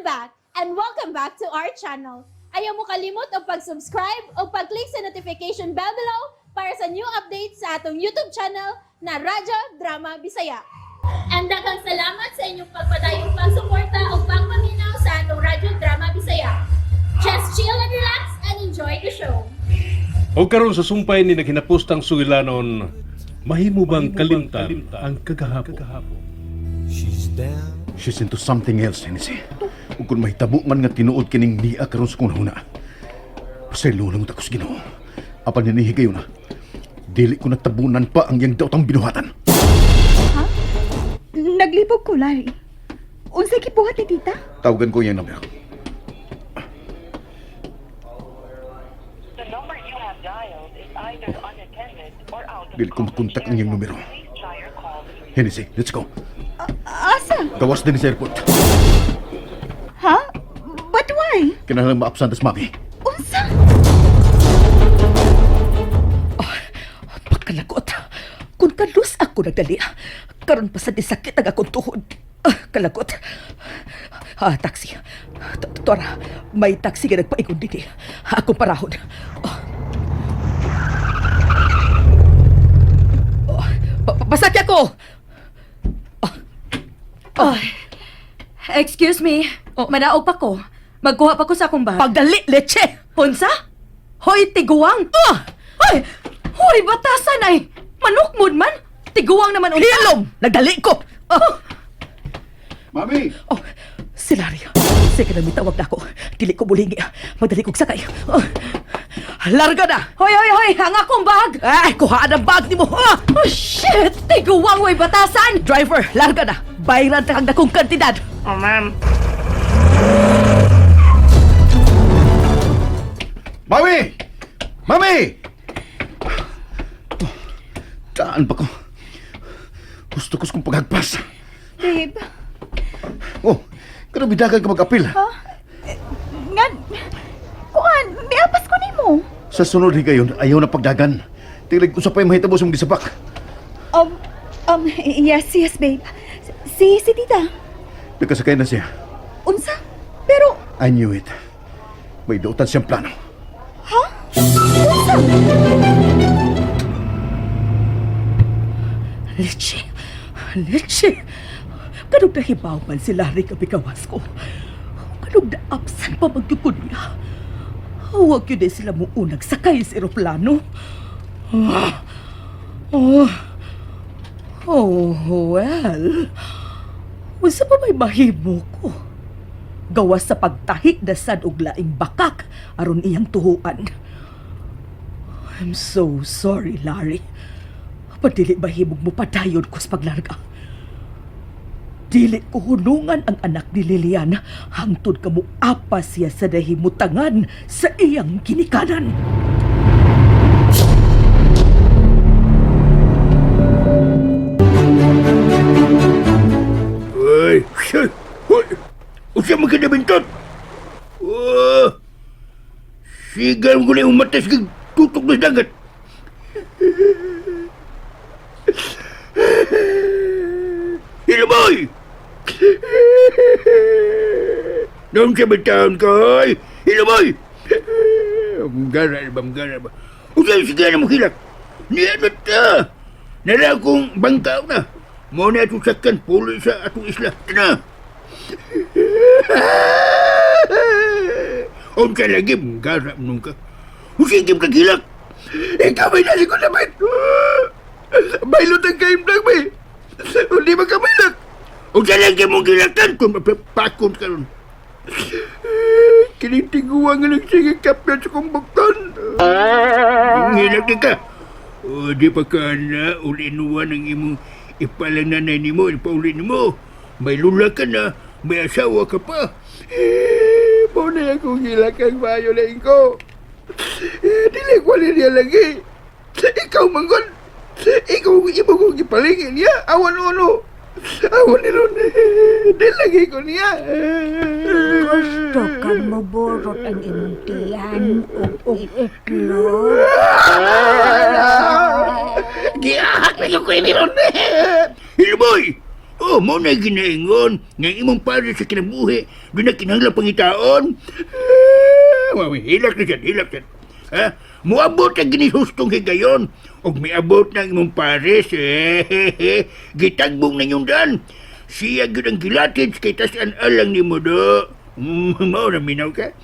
I'm back and welcome back to our channel. Ayaw mo kalimot og pag-subscribe o pag-click sa notification bell below para sa new updates sa atong YouTube channel na Radyo Drama Bisaya. And daghang salamat sa inyong pagpadayong pagsuporta o pagpaminaw sa atong Radyo Drama Bisaya. Just chill and relax and enjoy the show. O karon sa sumpay ni naghinapustang sugilanon, mahimo bang kalimtan ang kagahapon? She's into something else, Hennessy. Ug kung mahitabo man nga tinuod kining niya karon sa kong huna. Pasaylo lang ta ko sa Ginoo. Apan niya higayon na. Dili ko natabunan pa ang iyang daotang binuhatan. Naglibog ko, Larry. Unsay gibuhat ni tita? Tawagan ko iyang number. The number you have dialed is either unattended or out of Dili ko makontak ang iyang numero. Please try your call. Hennessy, let's go. Asa? Gawas din sa airport. Ha? But why? Kinahanglan maabsent tas mami. Unsa? Pagkalagot. Kung kalus ako nagdali, karon pa sa disakit ang akong tuhod. Ah, kalagot. Ah, taxi. Tora, may taxi nga nagpaingon dinhi. Akong parahon. Oh. Oh, pasakya ko! Oh. Excuse me. Manaog pa ko. Magkuha pa ko sa akong bag. Pagdali, leche! Unsa? Hoy, tiguang! Ah! Hoy! Hoy, batasan ay! Manukmod man! Tiguang naman unsa! Hilom! Nagdali ko! Ah! Mami! Oh, si Larry. Sige na mitawag na ako. Dili ko mulingi. Madali kong sakay. Oh. Larga na! Hoy, hoy, hoy! Ang akong bag! Ay, kuhaan ang bag ni mo! Ah! Oh, shit! Tiguang, hoy, batasan! Driver, larga na! Bayran ta kang dakong kantidad! Oh, ma'am. Mami! Mami! Saan pa ko? Gusto ko sa kong paghagpas. Babe, Oh, pero bidagan ka mag-apil. nga kuan, miapas ko nimo. Sa sunod higayon, ayaw na pagdagan. Tilig usapay mahitabo sa mong gisapak. Um um yes, yes, babe. Si tita. Nagkasakay na siya. Unsa? Pero I knew it. May dautan siyang plano. ha? Unsa? Leche! Leche! Kanong nahibaw man si Larry kapikawas ko. Kanong naapsan pa magyukon niya. Huwag yun eh sila muunag sakay sa eroplano. Ah. Oh. Oh, well. Unsa pa may mahimo ko? Gawas sa pagtahi na sad og laing bakak aron iyang tuhuan. I'm so sorry, Larry. Padili mahimog mo padayon ko sa paglarga. Dili ko hunungan ang anak ni Lilian hangtod ka mo apa siya sa dahimutangan sa iyang ginikanan. Uy, shit! Uy! Usa man ka bintot! Oh! Sigal ko na yung umatas kag tutok na sa dagat. Hilaboy! Noon sa bitaon ka, oy! Hilaboy! Gara ba, gara ba? Usa sigal na mo hilak. Niya na ta! Nara akong bangkaw na. Mo na itong sakyan, pulo sa atong isla. Tana! Unsa lagi, gara nung ka. Usa ka gilak. Ikaw may nasi ko dapat. Bailot ang kaim lang, may. Hindi ba ka mailak? Unsa lagi mong gilakan kung mapapakon ka ron. Kinitiguan nga nagsigig kapya sa kong bukton. Ngilak din ka. O, di pa ka na ulinuan ang imong ipalang nanay nimo, ipaulin nimo. May lula ka na, may asawa ka pa. Eh, mo na akong gilakang bayo na ko. Eh, dili ko niya lagi. Ikaw manggon. Ikaw ang imo kong gipalingin niya. Awan uno. Awan nilo. Di lagi ko niya. Gusto kang muburot ang imong tiyan ug itlog. Giahak na yung kwini ron. Hilboy! Oh, mo na ginaingon nga imong pare sa kinabuhi, doon na kinahanglan pangitaon. Ah, mami, hilak na siya, hilak siya. Ha? Muabot ang ginihustong higayon ug miabot na ang imong pares. Eh, gitagbong na inyong daan. Siya gyud ang gilatid kay tas-an alang nimo do. Mao na minaw ka.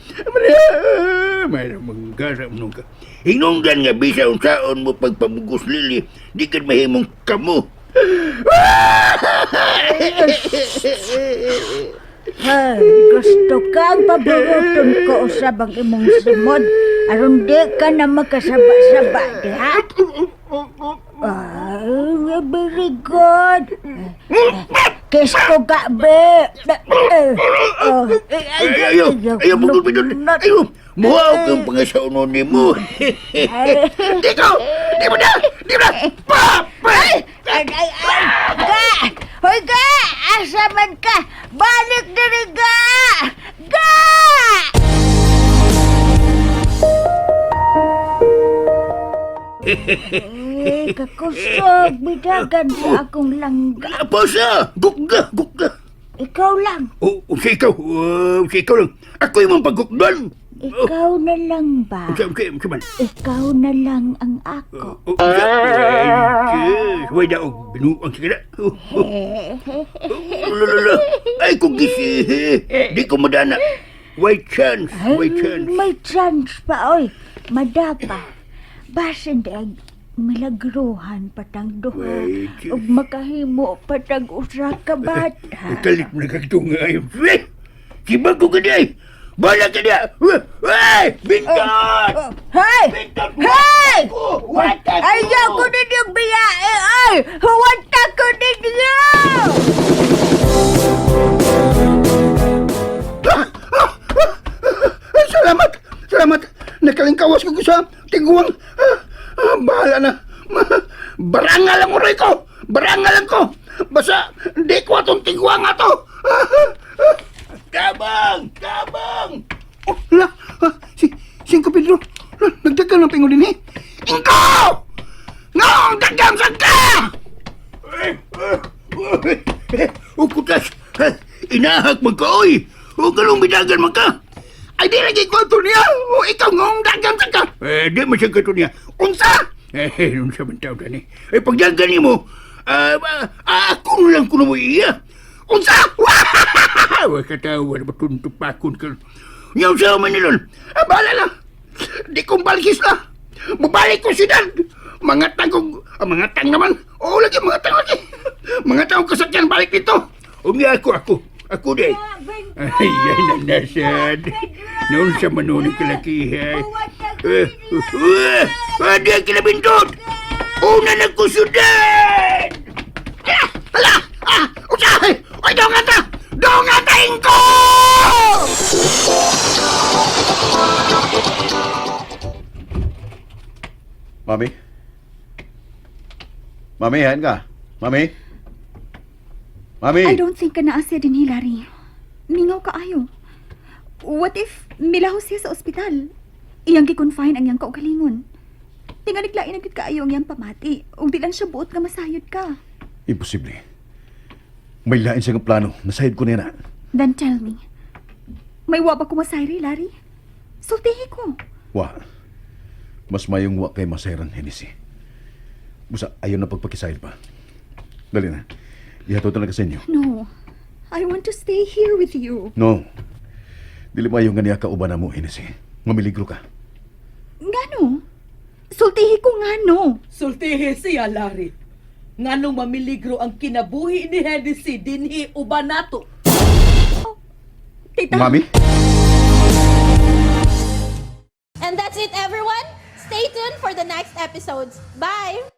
Mara manggara mo ka. Hinungdan nga bisa unsaon mo pagpamugos lili, di ka mahimong kamo. Ay, gusto kang paburuton ko usab ang imong sumod aron di ka na makasaba-saba diha. Ay, very good. Kiss ko ka, be. Oh, Ay, ayaw, ayaw, putol, putol. Ayaw, muhaw kang pangasaunon ni mo. Di ko, di mo na, di mo na. Pa, pa. Ay, ay, ay, ga! Hoy, ga! Asa man ka? Balik diri, ga! Ga! Eh, kakusog, bidagan sa akong langga. Pausa, gukga, gukga. Ikaw lang. Oh, unsa ikaw, oh, unsa ikaw lang. Ako imong paggukdan. Ikaw na lang ba? Unsa, unsa, unsa man. Ikaw na lang ang ako. Oh, unsa, ay, Diyos, way daog, binuang sige na. Oh, oh, oh, la, la, la. Ay, kung gisihi, di ko madana. Way chance, way chance. May chance pa, oy. Madapa. Basin di ang milagruhan patang duha. Way, Diyos. Ug makahimo patag usa ka bata. Kalit mo na kagtunga ay. Eh! Sibag ko ka di ay! Bala ka di ay! Ay! Bintot! Oh, hey! Bintot! Hey! Wata ko! Ayaw ko ninyong biyae, ay! Huwanta ko ninyo! Ay, salamat! Salamat! Nakalingkawas ko sa tiguang. Bahala na. Barangal ang uray ko! Barangal ang ko! Basta, di ko atong tiguang ato! Tabang! Tabang! Oh, la! Si, Singko Pedro! La, nagdagan ng pingo din eh! Ingko! Ngong dagan sa ka! Ukutas! Inahak man ka, oy! O kalong bidagan man ka! Ay, di lagi ko ito niya! O ikaw ngong dagan sa ka! Eh, di man siya kato niya. Unsa! Eh, unsa man tao tani. Eh, pagdagan ni mo, ako na lang kuno mo iya. Unsa! Wa katawa na matuntupakon ka. Ngayon sa man nilon. Ah, bahala na. Di kong balkis na. Mabalik ko siyudad. Mga tangkong, mga tang naman. Oo lagi, mga tang lagi. Mga tang kasakyan balik dito. Unya ako, ako. Ako di. Ay, ay, nanasad. Noon sa manuning kalakihan. Eh, eh, ada kilabintot. Una na ko siyudad. Ah, hala! Ah, usahay! Ay, dong ata! Dong ata ingko! Mami? Mami, hain ka? Mami? Mami? I don't think ka naa siya din, Hilary. Mingaw ka ayo. What if milaho siya sa ospital? Iyang gi-confine ang iyang kaugalingon. Tingalig lain na gyud kaayo ang iyang pamati. Ug di lang siya buot nga masayod ka. Imposible. May lain siyang plano. Nasayod ko na yan, ah. Then tell me, may wa ba ko masayri, Larry? Sultihi ko. Wa. Mas mayong wa kay masayran, Hennessy. Busa, ayaw na pagpakisayod pa. Dali na. Ihatod na lang ka sa inyo. No. I want to stay here with you. No. Dili maayo nga niya kauban na mo, Hennessy. Mamiligro ka. Ngano? Sultihi ko ngano. Sultihi siya, Larry. Nganong mamiligro ang kinabuhi ni Hennessy dinhi uban nato. Tita. Mami? And that's it, everyone. Stay tuned for the next episodes. Bye!